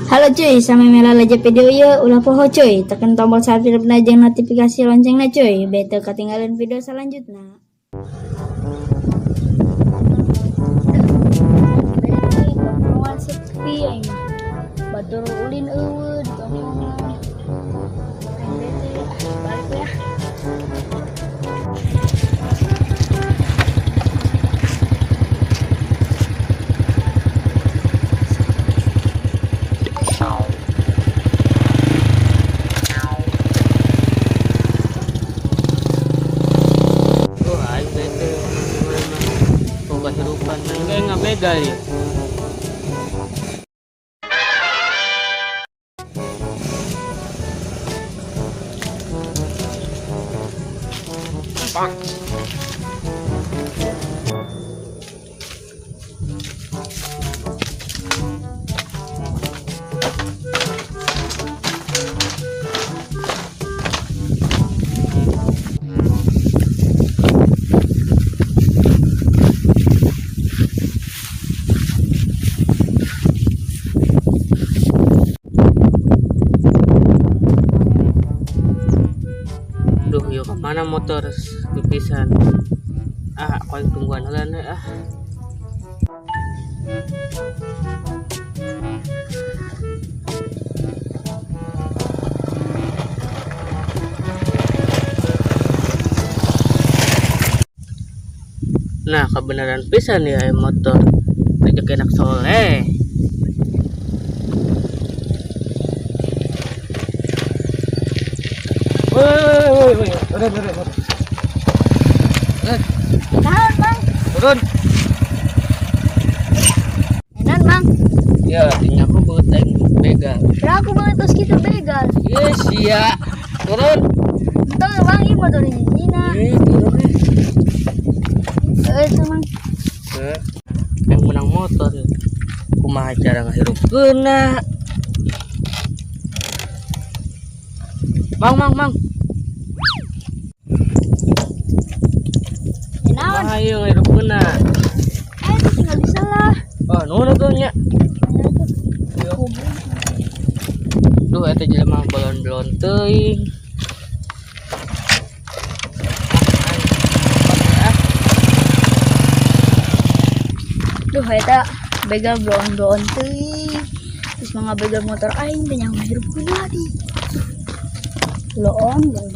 Halo cuy, sampai melalaja video ieu ulah poho cuy, tekan tombol subscribe na jeung notifikasi loncengna cuy, biar teu ketinggalan video selanjutnya. Sepi aing mah. Batur ulin eueuh di tongkrongan. Aing bete, balik we ah. Oh, aing bete. Oh, kehidupan kayak ngabegal ya. Duh, yuk kemana motor pipisan? Ah, aku yang tungguan heula ah. Nah, kebenaran pisan ya motor. Rezeki anak soleh. Woi, woi, woi, turun, turun, turun. Naon, Bang? Turun. Naon, Bang? Ya, tinggal aku banget aing begal. Kira aku banget terus gitu begal. Yes, iya. Turun. Entong Bang, ieu motor hijina. Eh, turun eh. Eh, itu Bang. Eh, yang menang motor. Kumaha cara ngahirupkeunna? Mang, mang, mang. Naon? Kumaha ieu ngahirupkeunna? Eh, itu tinggal diselah. Oh, nuhun atuh nya. Duh, eta jelema bolon-bolon teuing. Duh, eta begal bloon-bloon teuing. Terus mah ngabegal motor aing teh yang ngahirupkeun di. Bloon, bloon.